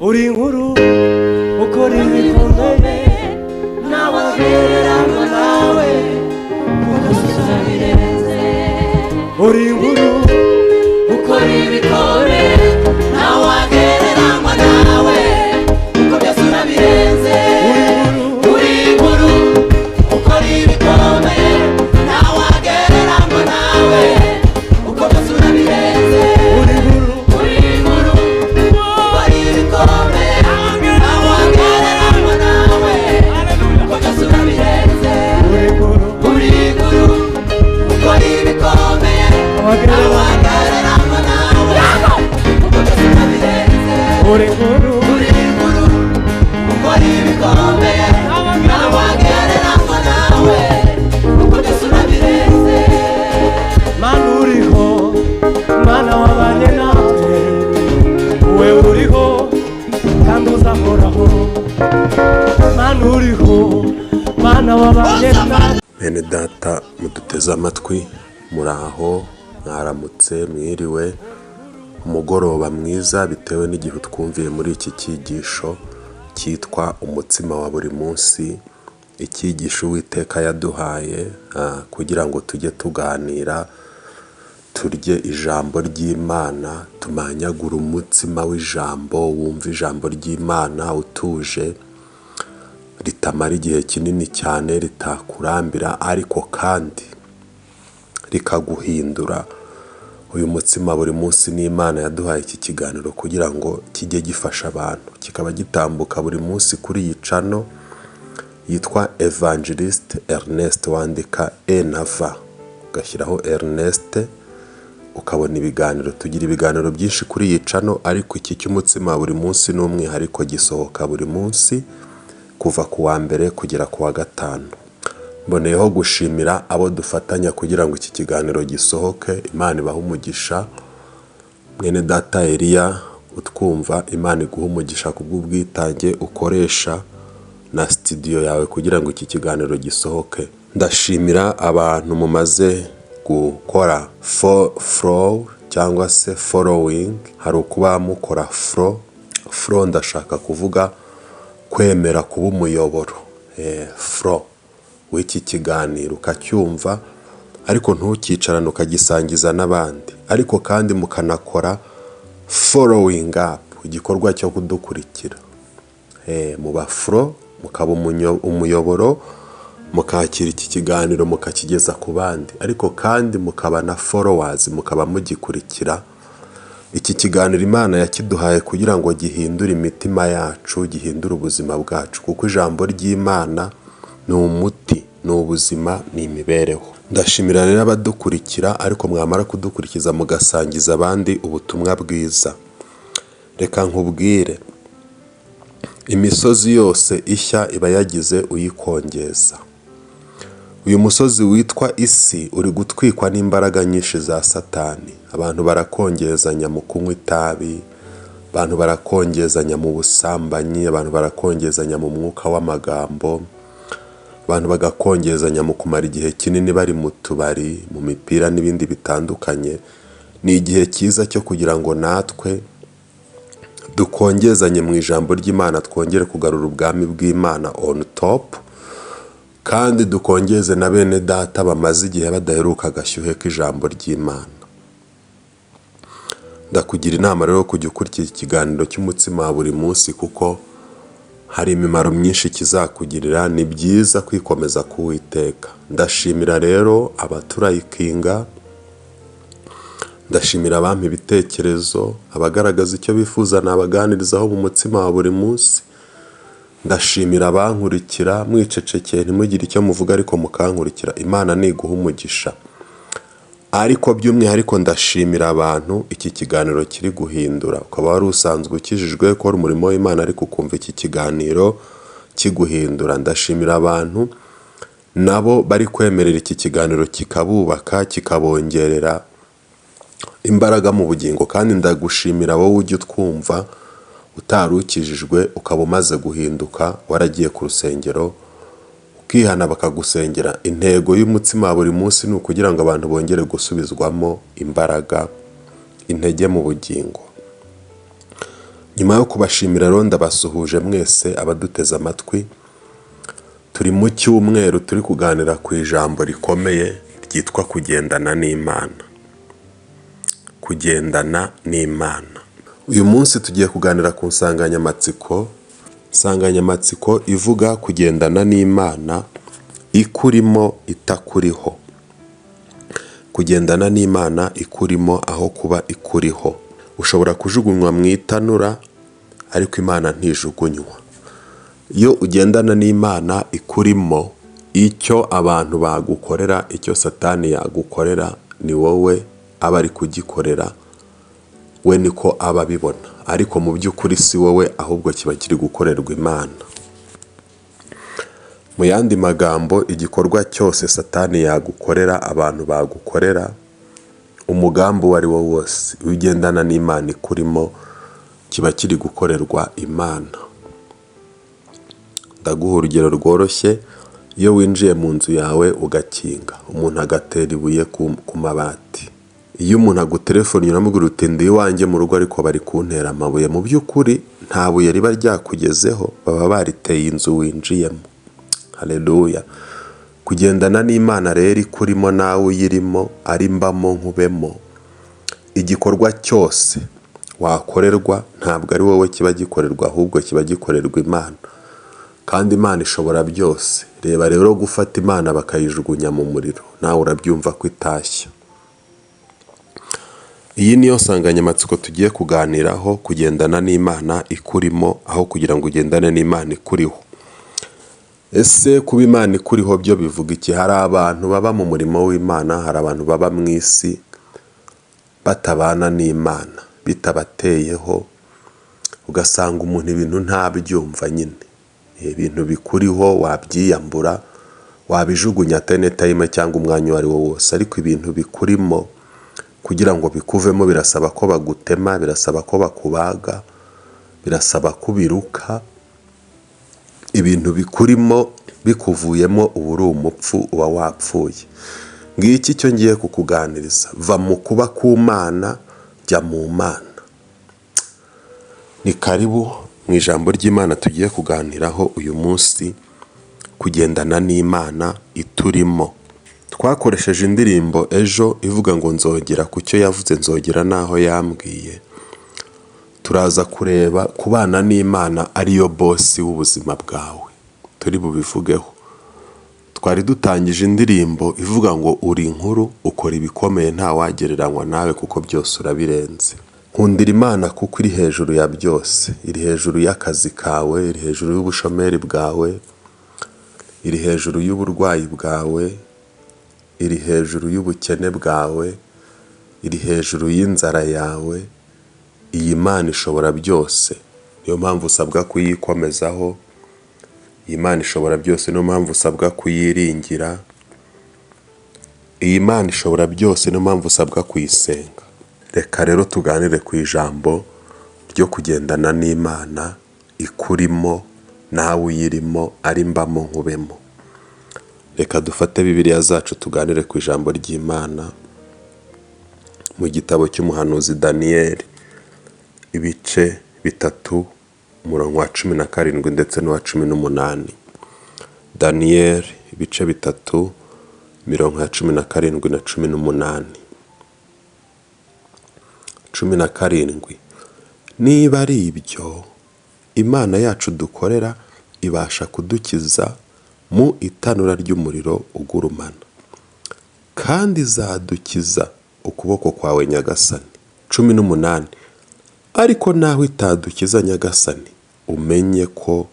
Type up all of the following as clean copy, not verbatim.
Uri inkuru ukora ibikomeye, ntawagereranywa nawe kuko birenze. Uri inkuru ukora ibikomeye, ntawagereranywa nawe kuko byose urabirenze. Uri inkuru. Uri inkuru ukora ibikomeye, ntawagereranywa nawe kuko byose urabirenze. Uri inkuru. Uri inkuru ukora ibikomeye, ntawagereranywa nawe kuko byose urabirenze. Uri inkuru. Uri inkuru ukora ibikomeye, ntawagereranywa nawe kuko byose urabirenze. Uri inkuru. Uri inkuru ukora ibikomeye, ntawagereranywa nawe kuko byose urabirenze. Mana uriho, Mana wabanye natwe, we uriho kandi uzahoraho. Mana uriho, Mana wabanye natwe. Bene data muduteze amatwi, muraho, mwaramutse, mwiriwe, umugoroba mwiza, bitewe n'igihe utwumviye muri iki cyigisho cyitwa umutsima wa buri munsi, icyigisho Uwiteka yaduhaye kugira ngo tujye tuganira, turye ijambo ry'Imana, tumanyagure umutsima w'ijambo, wumve ijambo ry'Imana utuje, ritamara igihe kinini cyane, ritakurambira, ariko kandi rikaguhindura. Uyu mutsima buri munsi ni Imana yaduhaye iki kiganiro kugira ngo kijye gifasha abantu, kikaba gitambuka buri munsi kuri iyi channel yitwa Evangelist Ernest. Wandika E na V, ugashyiraho Ernest, ukabona ibiganiro. Tugira ibiganiro byinshi kuri iyi channel, ariko iki cy'umutsima wa buri munsi ni umwihariko, gisohoka buri munsi kuva ku wa mbere kugera ku wa gatanu. Mboneyeho gushimira abo dufatanya kugira ngo iki kiganiro gisohoke. Imana ibahe umugisha. Mwene data Eliya utwumva, Imana iguhe umugisha kubw'ubwitange ukoresha na studio yawe kugira ngo iki kiganiro gisohoke. Ndashimira abantu mumaze gukora follow cyangwa se following. Hari ukuba mukora follow. Follow, ndashaka kuvuga kwemera kuba umuyoboro, follow w'iki kiganiro, ukacyumva ariko ntukicarane, ukagisangiza n'abandi, ariko kandi mukanakora following up, igikorwa cyo kudukurikira. Muba follow, mukaba umuyoboro, mukakira iki kiganiro, mukakigeza ku bandi, ariko kandi mukaba na followers, mukaba mugikurikira. Iki kiganiro Imana yakiduhaye kugira ngo gihindure imitima yacu, gihindure ubuzima bwacu, kuko ijambo ry'Imana ni umuti, ni ubuzima, ni imibereho. Ndashimira rero abadukurikira, ariko mwamara kudukurikiza mugasangiza abandi ubutumwa bwiza. Reka nkubwire, imisozi yose ishya iba yagize uyikongeza. Uyu musozi witwa isi uri gutwikwa n'imbaraga nyinshi za Satani. Abantu barakongezanya mu kunywa itabi, abantu barakongezanya mu busambanyi, abantu barakongezanya mu mwuka w'amagambo, abantu bagakongezanya mu kumara igihe kinini bari mu tubari, mu mipira n'ibindi bitandukanye. Ni igihe cyiza cyo kugira ngo natwe dukongezanye mu ijambo ry'Imana, twongere kugarura ubwami bw'Imana on top, kandi dukongeze na bene data bamaze igihe badaheruka agashyuhe k'ijambo ry'Imana. Ndakugira inama rero kujya ukurikira ikiganiro cy'umutsima wa buri munsi, kuko hari imimaro myinshi kizakugirira. Ni byiza kwikomeza kuwiteka. Ndashimira rero abaturayikinga, ndashimira abampa ibitekerezo, abagaragaza icyo bifuza nabaganirizaho mu mutsima wa buri munsi. Ndashimira abankurikira mwicecekeye, ntimugire icyo muvuga ariko mukankurikira. Imana niguha umugisha. Ariko by'umwihariko ndashimira abantu iki kiganiro kiri guhindura. Ukaba wari usanzwe ukijijwe, ukora umurimo w'Imana, ariko ukumva iki kiganiro kiguhindura. Ndashimira abantu nabo bari kwemerera iki kiganiro kikabubaka, kikabongerera imbaraga mu bugingo. Kandi ndagushimira wowe ujya utwumva utari ukijijwe, ukaba umaze guhinduka, waragiye ku rusengero ukihana, bakagusengera. Intego y'umutsima wa buri munsi ni ukugira ngo abantu bongere gusubizwamo imbaraga, intege mu bugingo. Nyuma yo kubashimira rero, ndabasuhuje mwese abaduteze amatwi. Turi mu cyumweru turi kuganira ku ijambo rikomeye ryitwa kugendana n'Imana. Kugendana n'Imana. Uyu munsi tugiye kuganira ku nsanganyamatsiko ivuga kugendana n'Imana ikurimo itakuriho. Kugendana n'Imana ikurimo aho kuba ikuriho. Ushobora kujugunywa mu itanura, ariko Imana ntijugunywa. Iyo ugendana n'Imana ikurimo, icyo abantu bagukorera, icyo Satani yagukorera, ni wowe aba ari kugikorera, we niko aba abibona, ariko mu by'ukuri si wowe, ahubwo kiba kiri gukorerwa Imana. Mu yandi magambo, igikorwa cyose Satani yagukorera, abantu bagukorera, umugambi uwo ari wo wose, iyo ugendana n'Imana ikurimo, kiba kiri gukorerwa Imana. Ndaguha urugero rworoshye: iyo winjiye mu nzu yawe ugakinga, umuntu agatera ibuye ku mabati, iyo umuntu agutelefoniye uramubwira uti: "Ndi iwanjye mu rugo, ariko bari kuntera amabuye." Mu by'ukuri nta buye riba ryakugezeho, baba bariteye inzu winjiyemo. Haleluya! Kugendana n'Imana rero ikurimo nawe uyirimo, ari mbamo nkubemo, igikorwa cyose wakorerwa ntabwo ari wowe kiba gikorerwa, ahubwo kiba gikorerwa Imana, kandi Imana ishobora byose. Reba rero, gufata Imana bakayijugunya mu muriro, nawe urabyumva ko itashya. Iyi niyo nsanganyamatsiko tugiye kuganiraho: kugendana n'Imana ikurimo aho kugira ngo ugendane n'Imana ikuriho. Ese kuba Imana ikuriho byo bivuga iki? Hari abantu baba mu murimo w'Imana, hari abantu baba mu isi batabana n'Imana, bitabateyeho, ugasanga umuntu ibintu ntabyumva nyine. Ibintu bikuriho wabyiyambura, wabijugunya at any time cyangwa umwanya uwo ari wo wose, ariko ibintu bikurimo kugira ngo bikuvemo birasaba ko bagutema, birasaba ko bakubaga, birasaba ko ubiruka. Ibintu bikurimo bikuvuyemo uba uri umupfu, uba wapfuye. Ngiki icyo ngiye kukuganiriza: va mu kuba ku Mana, jya mu Mana. Ni karibu mu ijambo ry'Imana tugiye kuganiraho uyu munsi, kugendana n'Imana iturimo. Twakoresheje indirimbo ejo ivuga ngo nzogera ku cyo yavuze, nzogera n'aho yambwiye. Turaza kureba kubana n'Imana ariyo boss w'ubuzima bwawe, turi bubivugeho. Twari dutangije indirimbo ivuga ngo uri inkuru, ukora ibikomeye, ntawagereranywa nawe kuko byose urabirenze. Nkundira Imana kuko iri hejuru ya byose, iri hejuru y'akazi kawe, iri hejuru y'ubushomeri bwawe, iri hejuru y'uburwayi bwawe, iri hejuru y'ubukene bwawe, iri hejuru y'inzara yawe. Iyi Mana ishobora byose, niyo mpamvu usabwa kuyikomezaho. Iyi Mana ishobora byose, niyo mpamvu usabwa kuyiringira. Iyi Mana ishobora byose, niyo mpamvu usabwa kuyisenga. Reka rero tuganire ku ijambo ryo kugendana n'Imana ikurimo nawe uyirimo, ari mbamo nkubemo. Reka dufate Bibiliya zacu tuganire ku ijambo ry'Imana mu gitabo cy'umuhanuzi Daniyeli, ibice 3, umurongo wa 17 ndetse n'uwa 18. Daniyeli ibice 3, imirongo ya 17 na 18. 17: Niba ari ibyo, Imana yacu dukorera ibasha kudukiza mu itanura ry'umuriro ugurumana, kandi izadukiza ukuboko kwawe, nyagasani. 18: Ariko naho itadukiza, nyagasani, umenye ko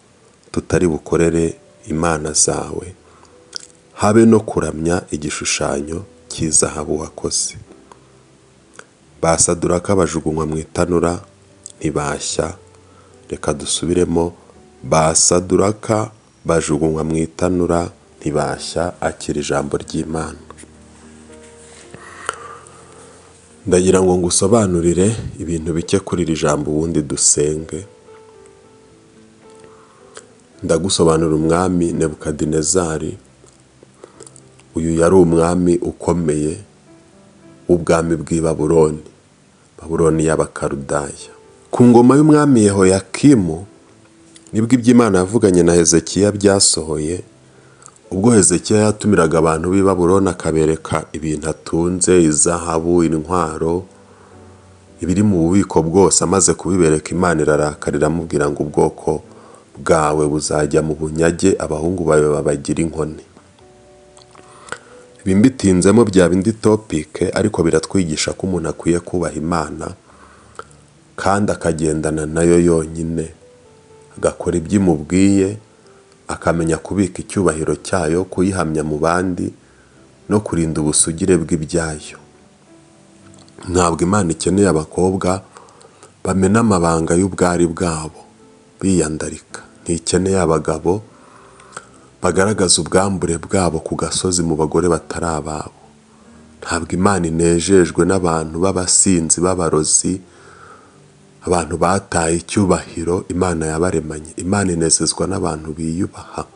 tutari bukorere imana zawe, habe no kuramya igishushanyo cy'izahabu wakoze. Ba Saduraka bajugunywa mu itanura ntibashya. Reka dusubiremo: ba Saduraka bajugunywa mu itanura ntibashya. Akira ijambo ry'Imana. Ndagira ngo ngusobanurire ibintu bike kuri iri jambo, ubundi dusenge. Ndagusobanurira umwami Nebukadinezari. Uyu yari umwami ukomeye w'ubwami bw'i Babuloni, Babuloni y'Abakarudaya. Ku ngoma y'umwami Yehoyakimu nibwo iby'Imana yavuganye na Hezekiya byasohoye, ubwo Hezekiya yatumiraga abantu b'i Babuloni akabereka ibintu atunze, izahabu, intwaro, ibiri mu bubiko bwose. Amaze kubibereka, Imana irarakara, iramubwira ngo ubwoko bwawe buzajya mu bunyage, abahungu bawe babagira inkone. Ibi mbitinzemo byaba indi topic, ariko biratwigisha ko umuntu akwiye kubaha Imana kandi akagendana nayo yonyine, agakora ibyo imubwiye, akamenya kubika icyubahiro cyayo, kuyihamya mu bandi no kurinda ubusugire bw'ibyayo. Ntabwo Imana ikeneye abakobwa bamena amabanga y'ubwari bwabo biyandarika, ntikeneye abagabo bagaragaza ubwambure bwabo ku gasozi mu bagore batari ababo. Ntabwo Imana inejejwe n'abantu b'abasinzi, b'abarozi, abantu bataye icyubahiro Imana yabaremanye. Imana inezezwa n'abantu biyubaha.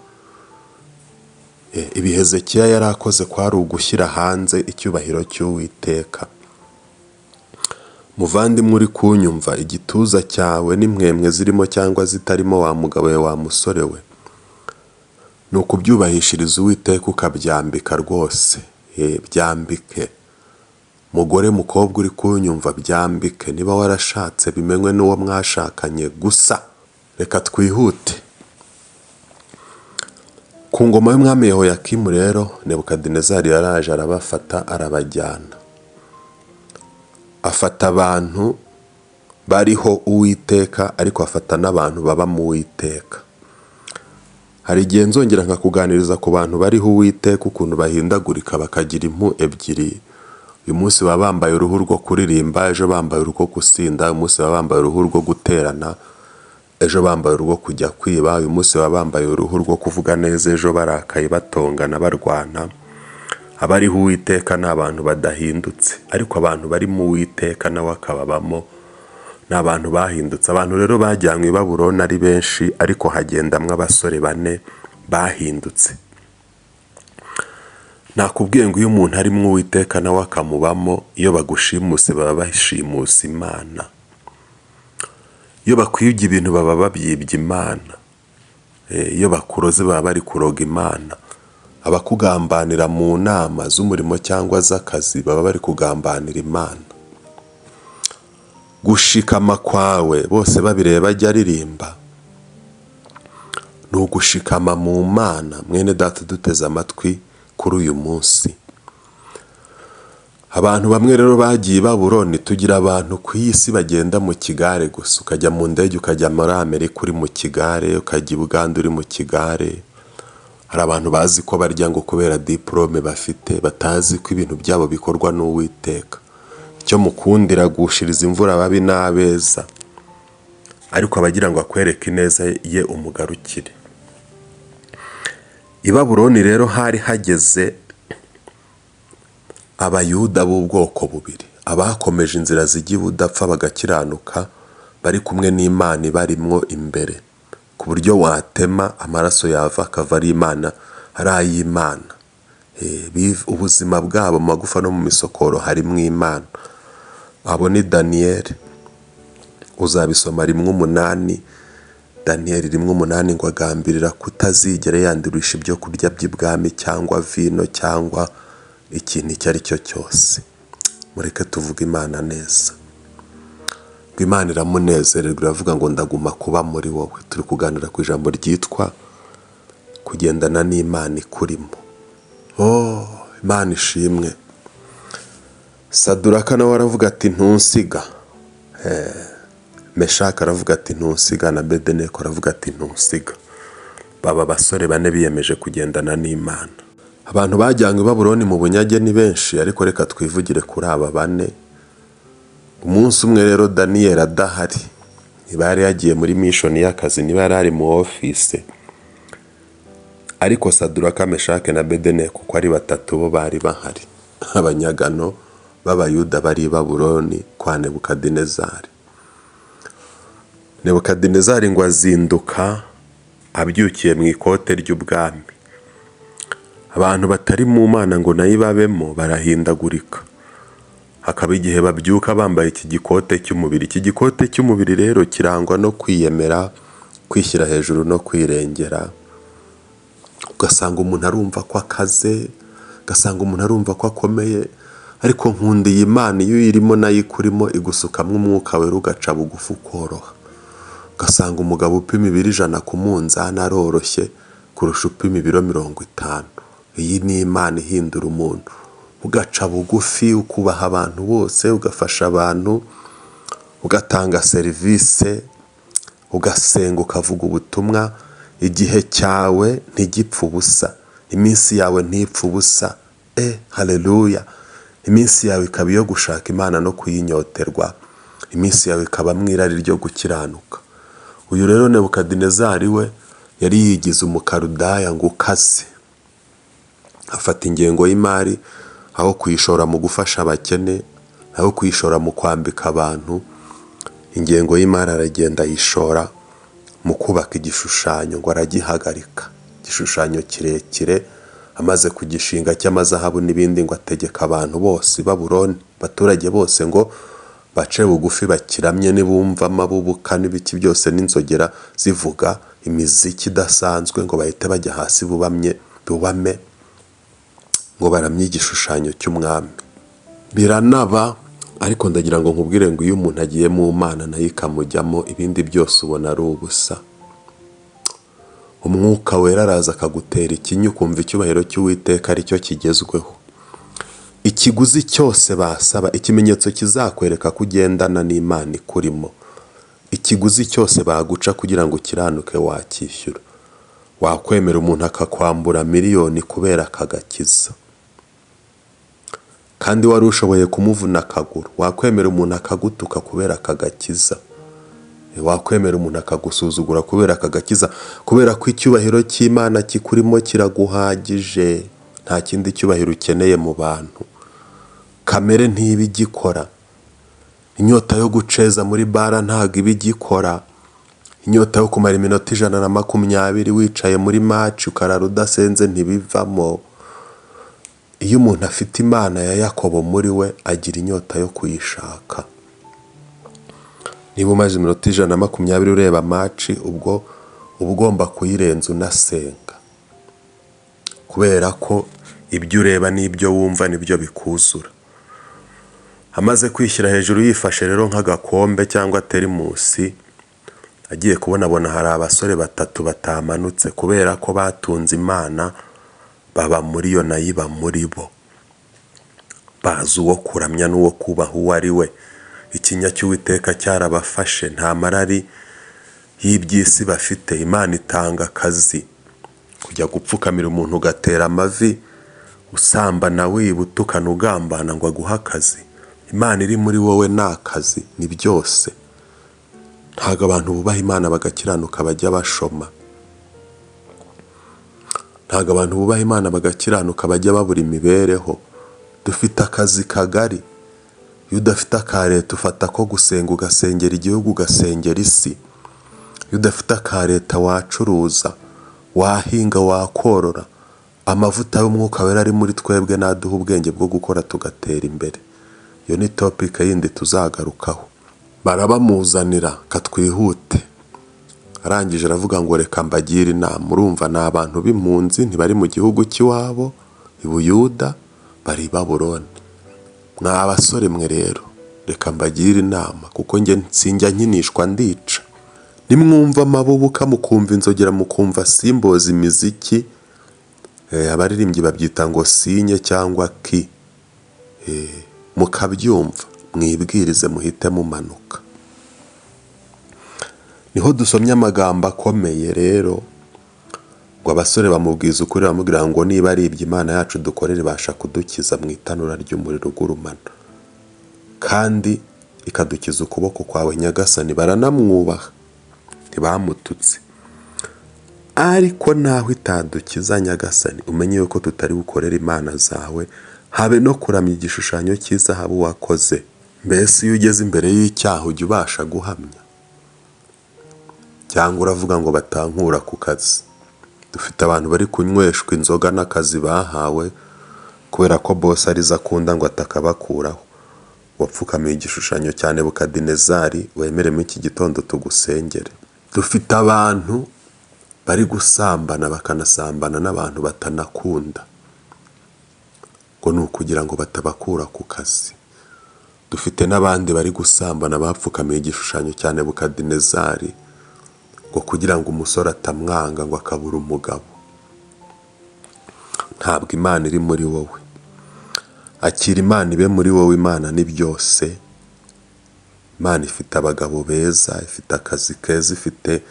Ibi Hezekiya yari akoze kwari ugushyira hanze icyubahiro cy'Uwiteka. Muvandimwe uri kunyumva, igituza cyawe n'impwemwe zirimo cyangwa zitarimo, wa mugabo we, wa musore we, ni ukubyubahishiriza Uwiteka ukabyambika rwose. Byambike. Mugore, mukobwa uri kunyumva, byambike. Niba warashatse, bimenywe n'uwo mwashakanye gusa. Reka twihute. Ku ngoma y'umwami Yehoyakimu rero, Nebukadinezari yaraje arabafata, arabajyana. Afata abantu bariho Uwiteka, ariko afata n'abantu baba mu Uwiteka. Hari igihe nzongera nkakuganiriza ku bantu bariho Uwiteka, ukuntu bahindagurika bakagira impu ebyiri. Uyu munsi baba bambaye uruhu rwo kuririmba, ejo bambaye urwo gusinda, uyu munsi baba bambaye uruhu rwo guterana, ejo bambaye urwo kujya kwiba, uyu munsi baba bambaye uruhu rwo kuvuga neza, ejo barakaye, batongana, barwana. Abariho Uwiteka ni abantu badahindutse, ariko abantu bari mu Uwiteka nawe akababamo ni abantu bahindutse. Abantu rero bajyanywe i Babuloni ari benshi, ariko hagendamwo abasore bane bahindutse. Nakubwiye ngo iyo umuntu ari mu Uwiteka nawe akamubamo, iyo bagushimuse baba bashimuse Imana, iyo bakwibye ibintu baba babyibye Imana, iyo bakuroze baba bari kuroga Imana, abakugambanira mu nama z'umurimo cyangwa z'akazi baba bari kugambanira Imana. Gushikama kwawe bose babireba ajya aririmba ni ugushikama mu Mana. Mwene data duteze amatwi kuri uyu munsi, abantu bamwe rero bagiye i Babuloni. Tugira abantu ku isi bagenda mu kigare gusa, ukajya mu ndege ukajya muri Amerika uri mu kigare, ukajya i Buganda uri mu kigare. Hari abantu bazi ko barya ngo kubera diporome bafite, batazi ko ibintu byabo bikorwa n'Uwiteka. Icyo mukundira gushiriza imvura ababi n'abeza, ariko abagira ngo akwereke ineza ye umugarukire. I Babuloni rero hari hageze Abayuda b'ubwoko bubiri: abakomeje inzira zijya ibudapfa bagakiranuka, bari kumwe n'Imana ibarimwo imbere, ku buryo watema amaraso yava akava ari Imana, ari ay'Imana. Ubuzima bwabo mu magufa no mu misokoro harimwo Imana. Abo ni Daniyeli, uzabisoma 1:8. Daniyeli 1:8 ngo agambirira kutazigera yandurisha ibyo kurya by'ibwami cyangwa vino cyangwa ikintu icyo ari cyo cyose. Mureke tuvuge Imana neza. Ngo Imana iramunezererwa, iravuga ngo ndaguma kuba muri wowe. Turi kuganira ku ijambo ryitwa kugendana n'Imana ikurimo. Oh, Imana ishimwe. Saduraka nawe aravuga ati ntunsiga. Meshaka aravuga ati ntunsiga, na Bedeneko aravuga ati ntunsiga. Baba abasore bane biyemeje kugendana n'Imana. Abantu bajyanywe i Babuloni mu bunyage ni benshi, ariko reka twivugire kuri aba bane. Umunsi umwe rero Daniyeli adahari, niba yari yagiye muri mission y'akazi, niba yari ari mu office, ariko Saduraka, Meshake na Bedeneko uko ari batatu bo bari bahari, abanyagano b'Abayuda bari i Babuloni kwa Nebukadinezari. Nebukadinezari ngo azinduka abyukiye mu ikote ry'ubwami. Abantu batari mu Mana ngo nayo ibabemo barahindagurika. Hakaba igihe babyuka bambaye iki gikote cy'umubiri. Iki gikote cy'umubiri rero kirangwa no kwiyemera, kwishyira hejuru no kwirengera. Ugasanga umuntu arumva ko akaze, ugasanga umuntu arumva ko akomeye, ariko nkunda iyi Mana, iyo uyirimo nayo ikurimo, igusukamo umwuka wera, ugaca bugufi, ukoroha. Ugasanga umugabo upima ibiro 100 ku munzani aroroshye kurusha upima ibiro 50. Iyi ni Imana ihindura umuntu, ugaca bugufi, ukubaha abantu bose, ugafasha abantu, ugatanga serivisi, ugasenga, ukavuga ubutumwa. Igihe cyawe ntigipfe ubusa, iminsi yawe ntipfe ubusa. E haleluya! Iminsi yawe ikaba iyo gushaka Imana no kuyinyoterwa, iminsi yawe ikaba mu irari ryo gukiranuka. Uyu rero Nebukadinezari we yari yigize Umukarudaya ngo ukaze, afata ingengo y'imari, aho kuyishora mu gufasha abakene, aho kuyishora mu kwambika abantu, ingengo y'imari aragenda ayishora mu kubaka igishushanyo, ngo aragihagarika, igishushanyo kirekire. Amaze kugishinga cy'amazahabu n'ibindi, ngo ategeka abantu bose i Babuloni, abaturage bose, ngo bace bugufi bakiramye. Nibumva amabubuka n'ibiki byose n'inzogera zivuga, imiziki idasanzwe, ngo bahite bajya hasi bubamye, bubame, ngo baramye igishushanyo cy'umwami. Biranaba. Ariko ndagira ngo nkubwire ngo iyo umuntu agiye mu Mana nayo ikamujyamo, ibindi byose ubona ari ubusa. Umwuka Wera araza akagutera ikinya, ukumva icyubahiro cy'Uwiteka aricyo kigezweho. Ikiguzi cyose basaba, ikimenyetso kizakwereka ko ugendana n'Imana ikurimo, ikiguzi cyose baguca kugira ngo ukiranuke wacyishyura. Wakwemera umuntu akakwambura miliyoni kubera akagakiza kandi wari ushoboye kumuvuna akaguru? Wakwemera umuntu akagutuka kubera akagakiza? Wakwemera umuntu akagusuzugura kubera akagakiza? Kubera ko icyubahiro cy'Imana kikurimo kiraguhagije, nta kindi cyubahiro ukeneye mu bantu. Kamere ntiba igikora, inyota yo guceza muri bara ntabwo iba igikora, inyota yo kumara iminota 120 wicaye muri match ukarara udasenze ntibivamo. Iyo umuntu afite Imana ya Yakobo muri we, agira inyota yo kuyishaka. Niba umaze iminota 120 ureba match, ubwo uba ugomba kuyirenza unasenga, kubera ko ibyo ureba n'ibyo wumva nibyo bikuzura. Amaze kwishyira hejuru, yifashe rero nk'agakombe cyangwa terimusi, agiye kubonabona hari abasore batatu batamanutse, kubera ko batunze Imana, baba muri yo, nayo iba muri bo. Bazi uwo kuramya n'uwo kubaha uwo ari we. Ikinya cy'Uwiteka cyarabafashe, nta marari y'iby'isi bafite. Imana itanga akazi. Kujya gupfukamira umuntu, ugatera amavi, usambana, wiba, utukana, ugambana, ngo aguhe akazi? Imana iri muri wowe ni akazi, ni byose. Ntabwo abantu bubaha Imana bagakiranuka bajya bashoma. Ntabwo abantu bubaha Imana bagakiranuka bajya babura imibereho. Dufite akazi kagari. Iyo udafite aka leta, ufata ko gusenga, ugasengera igihugu, ugasengera isi. Iyo udafite aka leta, wacuruza, wahinga, wakorora. Amavuta y'Umwuka Wera ari muri twebwe naduha ubwenge bwo gukora tugatera imbere. Iyo ni topic yindi tuzagarukaho. Barabamuzanira katwihute. Arangije aravuga ngo: "Reka mbagire inama." Urumva ni abantu b'impunzi, ntibari mu gihugu cy'iwabo i Buyuda, bari i Babuloni. "Mwa basore mwe rero, reka mbagire inama, kuko njye sinjya nkinishwa, ndica. Nimwumva amabubuka, mukumva inzogera, mukumva simboza, imiziki, abaririmbyi babyita ngo sinye cyangwa ki, mukabyumva, mwibwirize muhite mumanuka." Niho dusomye amagambo akomeye rero, ngo abasore bamubwiza ukuri, bamubwira ngo: "Niba ari ibyo, Imana yacu dukorera ibasha kudukiza mu itanura ry'umuriro ugurumana, kandi ikadukiza ukuboko kwawe, nyagasani." Baranamwubaha, ntibamututse. "Ariko naho itadukiza, nyagasani, umenye yuko tutari bukorere imana zawe, habe no kuramya igishushanyo cy'izahabu wakoze." Mbese iyo ugeze imbere y'icyaha, ujya ubasha guhamya, cyangwa uravuga ngo batankura ku kazi? Dufite abantu bari kunyweshwa inzoga n'akazi bahawe, kubera ko boss arizo akunda, ngo atakabakuraho. Wapfukamiye igishushanyo cya Nebukadinezari, wemere muri iki gitondo tugusengere. Dufite abantu bari gusambana, bakanasambana n'abantu batanakunda, ngo ni ukugira ngo batabakura ku kazi. Dufite n'abandi bari gusambana bapfukamiye igishushanyo cya Nebukadinezari, ngo kugira ngo umusore atamwanga, ngo akabura umugabo. Ntabwo Imana iri muri wowe. Akira Imana ibe muri wowe. Imana ni byose. Imana ifite abagabo beza, ifite akazi keza, ifite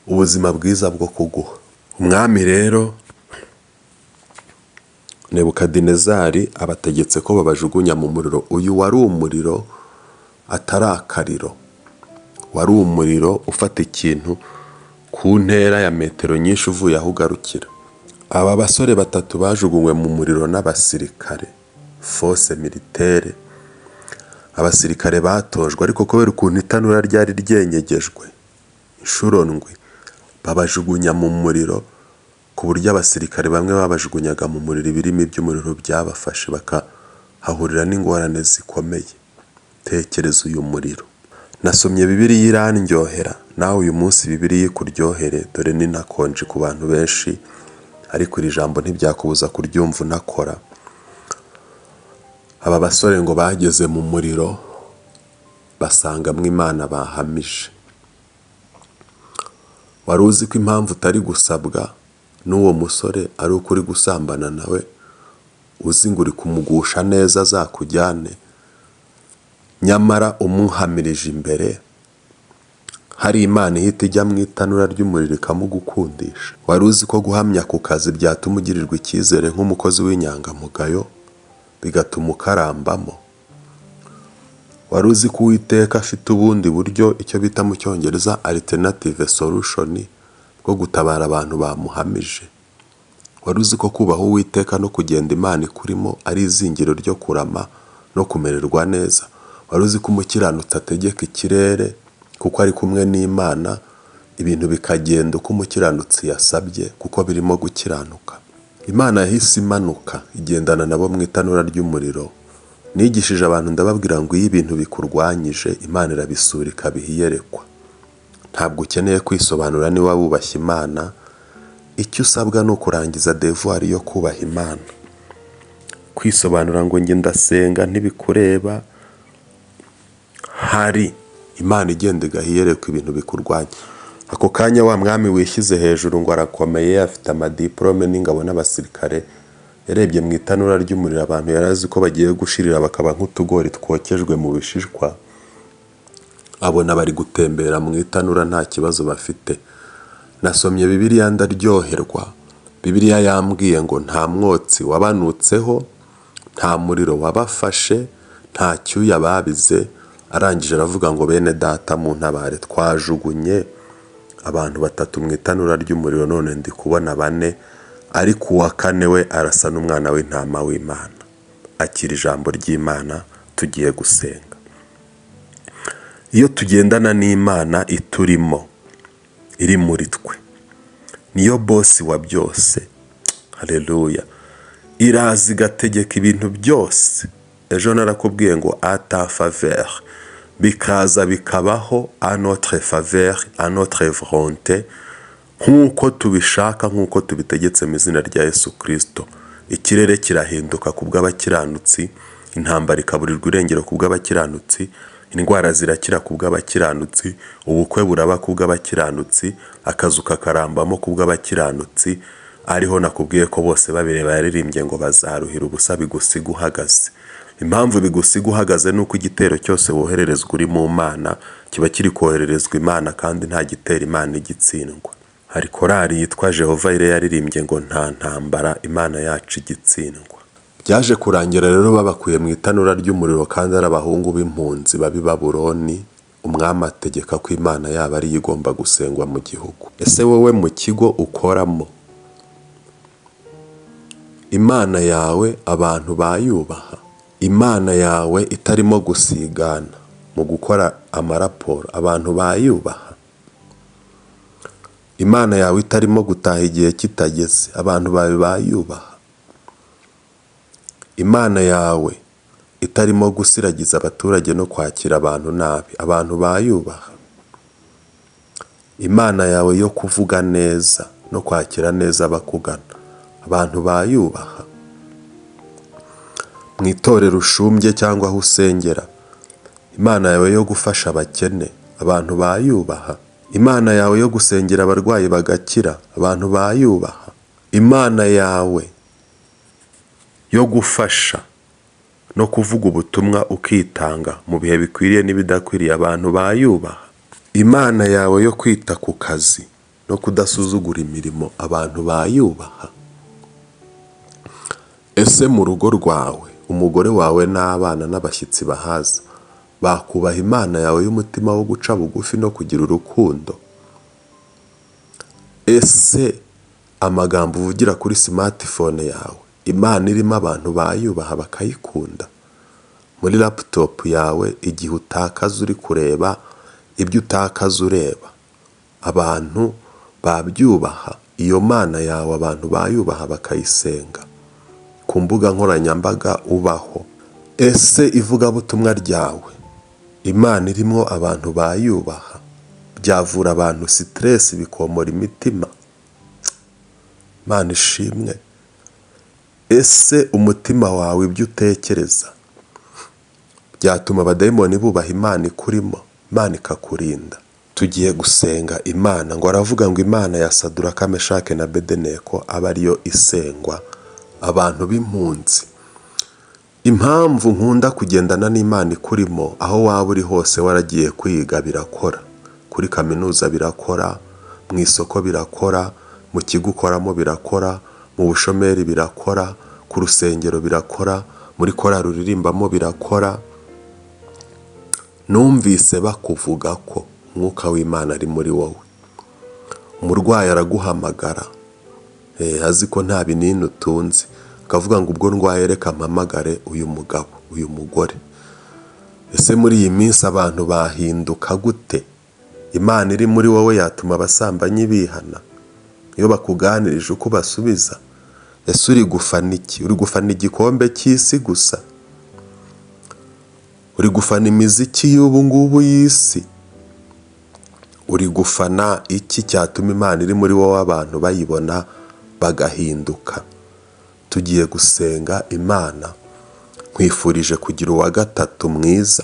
ubuzima bwiza bwo kuguha. Umwami rero Nebukadinezari abategetse ko babajugunya mu muriro. Uyu wari umuriro atari akariro, wari umuriro ufata ikintu ku ntera ya metero nyinshi uvuye aho ugarukira. Aba basore batatu bajugunywe mu muriro n'abasirikare, force militaire, abasirikare batojwe, ariko kubera ukuntu itanura ryari ryenyegejwe inshuro ndwi, babajugunya mu muriro, ku buryo abasirikare bamwe babajugunyaga mu muriro ibirimi by'umuriro byabafashe, bakahahurira n'ingorane zikomeye. Tekereza uyu muriro. Nasomye Bibiliya irandyohera, nawe uyu munsi Bibiliya ikuryohere. Dore ni nakonje ku bantu benshi, ariko iri jambo ntibyakubuza kuryumva unakora. Aba basore ngo bageze mu muriro basangamo Imana bahamije. Wari uzi ko impamvu utari gusabwa n'uwo musore ari uko uri gusambana nawe, uzi ngo uri kumugusha neza azakujyane, nyamara umuhamirije imbere hari Imana ihita ijya mu itanura ry'umuriro ikamugukundisha? Wari uzi ko guhamya ku kazi byatuma ugirirwa icyizere nk'umukozi w'inyangamugayo, bigatuma ukarambamo? Wari uzi ko Uwiteka afite ubundi buryo, icyo bita mu Cyongereza alternative solution, bwo gutabara abantu bamuhamije? Wari uzi ko kubaha Uwiteka no kugenda Imana ikurimo ari izingiro ryo kurama no kumererwa neza? Wari uzi ko umukiranutsi ategeka ikirere kuko ari kumwe n'Imana, ibintu bikagenda uko umukiranutsi yasabye kuko birimo gukiranuka? Imana yahise imanuka igendana nabo mu itanura ry'umuriro. Nigishije abantu ndababwira ngo iyo ibintu bikurwanyije, Imana irabisura ikabiha iyerekwa. Ntabwo ukeneye kwisobanura niba wubashye Imana. Icyo usabwa ni ukurangiza devoir yo kubaha Imana. Kwisobanura ngo njye ndasenga ntibikureba. Hari Imana igenda igaha iyerekwa ibintu bikurwanya ako kanya. Wa mwami wishyize hejuru ngo arakomeye, afite amadiporome n'ingabo n'abasirikare, yarebye mu itanura ry'umuriro abantu yari azi ko bagiye gushirira bakaba nk'utugori twokejwe mu bishishwa, abona bari gutembera mu itanura nta kibazo bafite. Nasomye Bibiliya ndaryoherwa. Bibiliya yambwiye ngo nta mwotsi wabanutseho, nta muriro wabafashe, nta cyuya babize. Arangije aravuga ngo: "Bene data, mu ntabare, twajugunye abantu batatu mu itanura ry'umuriro, none ndi kubona bane, ariko uwa kane we arasa n'umwana w'intama w'Imana." Akira ijambo ry'Imana, tugiye gusenga. Iyo tugendana n'Imana iturimo, iri muri twe, niyo boss wa byose. Hareruya! Iraza igategeka ibintu byose. Ejo narakubwiye ngo à ta faveur bikaza bikabaho, à notre faveur, à notre volonté, nk'uko tubishaka, nk'uko tubitegetse mu izina rya Yesu Kirisito. Ikirere kirahinduka ku bw'abakiranutsi, intambara ikaburirwa irengero ku bw'abakiranutsi, indwara zirakira ku bw'abakiranutsi, ubukwe buraba ku bw'abakiranutsi, akazu kakarambamo ku bw'abakiranutsi. Ariho nakubwiye ko bose babireba yaririmbye ngo bazaruhira ubusa bigusiga uhagaze. Impamvu bigusiga uhagaze ni uko igitero cyose wohererezwa uri mu Mana kiba kiri kohererezwa Imana, kandi nta gitera Imana igitsindwa. Hari korali yitwa Jehova Ire yaririmbye ngo nta ntambara Imana yacu igitsindwa. Byaje kurangira rero babakuye mu itanura ry'umuriro, kandi ari abahungu b'impunzi b'i Babuloni. Umwami ategeka ko Imana yabo ariyo igomba gusengwa mu gihugu. Ese wowe mu kigo ukoramo, Imana yawe abantu bayubaha? Imana yawe itarimo gusigana mu gukora amaraporo, abantu bayubaha? Imana yawe itarimo gutaha igihe kitageze, abantu bawe bayubaha? Imana yawe itarimo guhemukira abakozi, itarimo gusiragiza abaturage no kwakira abantu nabi, abantu bayubaha? Imana yawe yo kuvuga neza no kwakira neza abakugana, abantu bayubaha? Mu itorero ushumbye cyangwa aho usengera, Imana yawe yo gufasha abakene, abantu bayubaha? Imana yawe yo gusengera abarwayi bagakira, abantu bayubaha? Imana yawe yo gufasha no kuvuga ubutumwa ukitanga mu bihe bikwiriye n'ibidakwiriye, abantu bayubaha? Imana yawe yo kwita ku kazi no kudasuzugura imirimo, abantu bayubaha? Ese mu rugo rwawe, umugore wawe n'abana n'abashyitsi bahaza, bakubaha Imana yawe y'umutima wo guca bugufi no kugira urukundo? Ese amagambo uvugira kuri smartphone yawe, Imana irimo abantu bayubaha bakayikunda? Muri laptop yawe igihe utakaza uri kureba ibyo utakaza ureba, abantu babyubaha? Iyo Mana yawe abantu bayubaha bakayisenga? Ku mbuga nkoranyambaga ubaho, ese ivugabutumwa ryawe Imana irimo abantu bayubaha? Byavura abantu stress, bikomora imitima? Imana ishimwe. Ese umutima wawe, ibyo utekereza byatuma abadayimoni bubaha Imana ikurimo, Imana ikakurinda? Tugiye gusenga Imana. Ngo aravuga ngo Imana ya Saduraka, Meshake na Bedeneko aba ariyo isengwa. Abantu b'impunzi, impamvu nkunda kugendana n'Imana ikurimo, aho waba uri hose waragiye kwiga birakora, kuri kaminuza birakora, mu isoko birakora, mu kigo ukoramo birakora, mu bushomeri birakora, ku rusengero birakora, muri korali uririmbamo birakora. Numvise bakuvuga ko umwuka w'Imana ari muri wowe. Umurwayi araguhamagara azi ko nta binini utunze, akavuga ngo ubwo ndwaye reka mpamagare uyu mugabo, uyu mugore. Ese muri iyi minsi abantu bahinduka gute? Imana iri muri wowe yatuma abasambanyi bihana? Iyo bakuganirije uko basubiza, ese uri gufana iki? Uri gufana igikombe cy'isi gusa? Uri gufana imiziki y'ubu ngubu y'isi? Uri gufana iki cyatuma Imana iri muri wowe abantu bayibona bagahinduka? Tugiye gusenga Imana. Nkwifurije kugira uwa gatatu mwiza,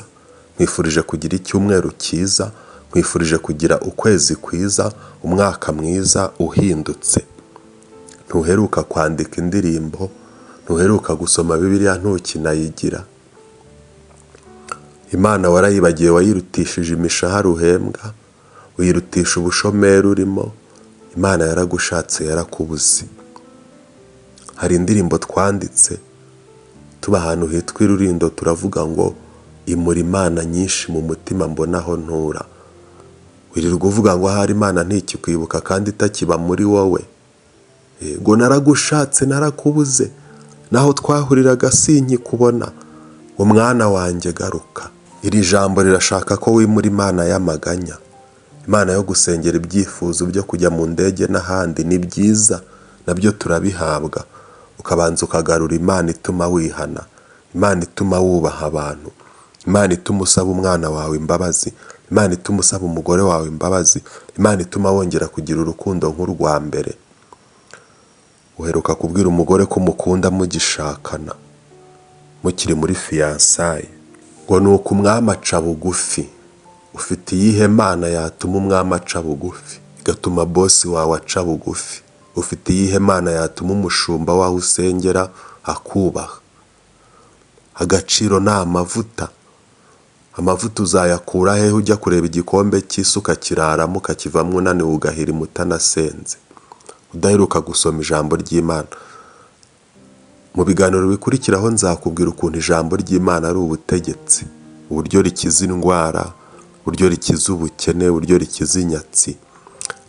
nkwifurije kugira icyumweru cyiza, nkwifurije kugira ukwezi kwiza, umwaka mwiza uhindutse. Ntuheruka kwandika indirimbo, ntuheruka gusoma Bibiliya, ntukinayigira. Imana warayibagiwe, wayirutishije imishahara uhembwa, uyirutisha ubushomeri urimo. Imana yaragushatse yarakubuze. Hari indirimbo twanditse tuba ahantu hitwa i Rurindo, turavuga ngo imura Imana nyinshi mu mutima mbona aho ntura. Wirirwa uvuga ngo ahari Imana ntikikwibuka kandi itakiba muri wowe. Ngo naragushatse narakubuze, naho twahuriraga sinkikubona, ngo mwana wanjye garuka. Iri jambo rirashaka ko wimura Imana y'amaganya, Imana yo gusengera ibyifuzo byo kujya mu ndege n'ahandi. Ni byiza, nabyo turabihabwa, ukabanza ukagarura Imana ituma wihana, Imana ituma wubaha abantu, Imana ituma usaba umwana wawe imbabazi, Imana ituma usaba umugore wawe imbabazi, Imana ituma wongera kugira urukundo nk'urwa mbere. Uheruka kubwira umugore ko umukunda mugishakana, mukiri muri fiançailles? Ngo ni uko umwami aca bugufi. Ufite iyihe Mana yatuma umwami aca bugufi, igatuma boss wawe aca bugufi? Ufite iyihe Mana yatuma umushumba wawe usengera akubaha? Agaciro ni amavuta. Amavuta uzayakura hehe ujya kureba igikombe cy'isi ukakiraramo, ukakivamo unaniwe, ugahirima utanasenze, udaheruka gusoma ijambo ry'Imana? Mu biganiro bikurikiraho nzakubwira ukuntu ijambo ry'Imana ari ubutegetsi, uburyo rikiza indwara, uburyo rikiza ubukene, uburyo rikiza inyatsi.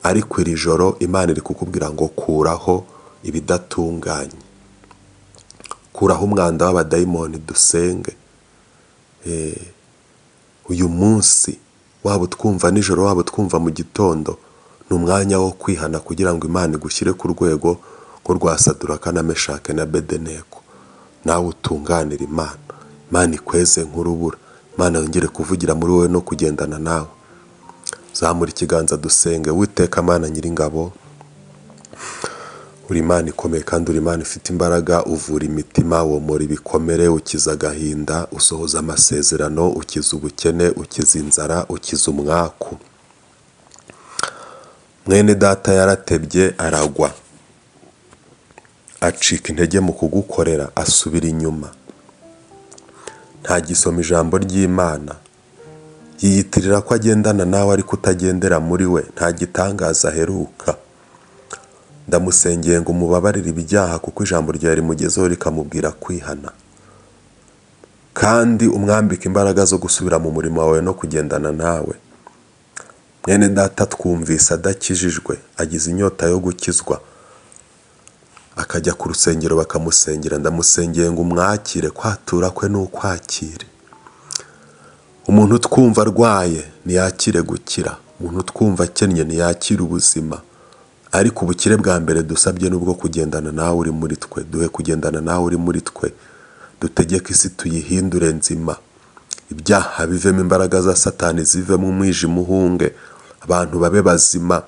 Ariko iri joro Imana iri kukubwira ngo kuraho ibidatunganye, kuraho umwanda w'abadayimoni, dusenge. Uyu munsi, waba utwumva nijoro, waba utwumva mu gitondo, ni umwanya wo kwihana kugira ngo Imana igushyire ku rwego nk'urwa Saduraka na Meshake na Bedeneko, nawe utunganira Imana. Imana ikweze nk'urubura. Imana yongere kuvugira muri wowe no kugendana nawe. Zamura ikiganza dusenge. Witeka Mana Nyiringabo, uri Imana ikomeye kandi uri Imana ifite imbaraga, uvura imitima, womora ibikomere, ukiza agahinda, usohoza amasezerano, ukiza ubukene, ukiza inzara, ukiza umwaku. Mwene data yaratebye aragwa, acika intege mu kugukorera, asubira inyuma, ntagisoma ijambo ry'Imana, yiyitirira ko agendana nawe ariko utagendera muri we, nta gitangaza aheruka. Ndamusengeye ngo umubabarire ibyaha, kuko ijambo ryawe rimugezeho rikamubwira kwihana, kandi umwambike imbaraga zo gusubira mu murimo wawe no kugendana nawe. Mwene data twumvise adakijijwe, agize inyota yo gukizwa, akajya ku rusengero bakamusengera. Ndamusengeye ngo umwakire, kwatura kwe ni ukwakire. Umuntu utwumva arwaye ntiyakire gukira, umuntu utwumva akennye ntiyakire ubuzima, ariko ubukire bwa mbere dusabye ni ubwo kugendana nawe uri muri twe. Duhe kugendana nawe uri muri twe, dutegeke isi tuyihindure nzima, ibyaha bivemo, imbaraga za Satani zivemo, umwijima uhunge, abantu babe bazima,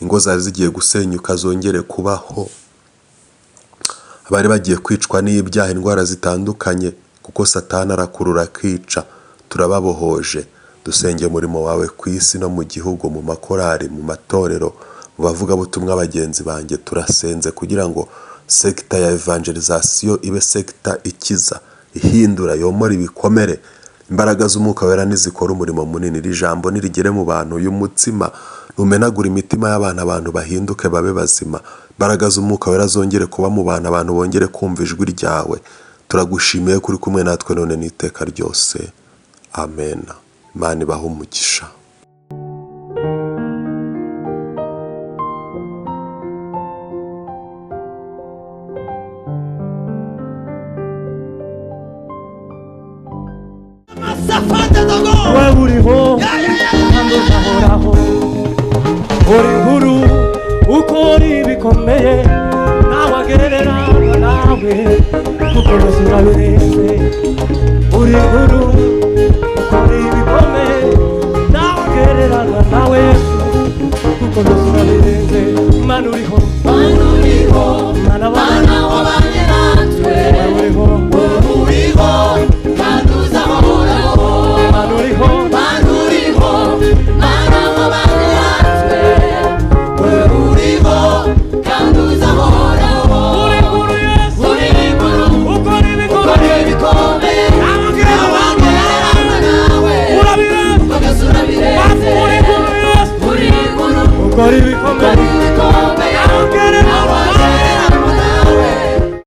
ingo zari zigiye gusenyuka zongere kubaho, abari bagiye kwicwa n'ibyaha, indwara zitandukanye, kuko Satani arakurura akica, turababohoje. Dusengeye umurimo wawe ku isi no mu gihugu, mu makorari, mu matorero, mu bavugabutumwa bagenzi banjye. Turasenze kugira ngo secteur ya évangélisation ibe secteur ikiza, ihindura, yomora ibikomere. Imbaraga z'Umwuka Wera nizikora umurimo munini. Iri jambo nirigere mu bantu, uyu mutsima numenagura imitima y'abantu, abantu bahinduke babe bazima. Imbaraga z'Umwuka Wera zongere kuba mu bantu, abantu bongere kumva ijwi ryawe. Turagushimiye ko uri kumwe natwe none n'iteka ryose. Amen. Imana ibahe umugisha. Wowe uriho kandi uzahoraho, uri nkuru, ukora ibikomeye, nawe agereranywa nawe, kuko byose urabirenze. Uri nkuru, ukora ibikomeye, nawe agereranywa nawe Yesu, kuko byose urabirenze. Mana uriho, Mana uriho, Mana Mana wabanye natwe, wowe uriho, wowe uriho kandi uzahoraho. Mana uriho, Mana uriho, Mana wabanye natwe, wowe uriho kandi uzahoraho. Uri nkuru Yesu, Uri nkuru, ukora ukora ibikomeye, ibikomeye, nawe ntawagereranywa nawe, urabirenze, kuko byose urabirenze. Uri nkuru Yesu, Uri nkuru, ukora ibikomeye. ukora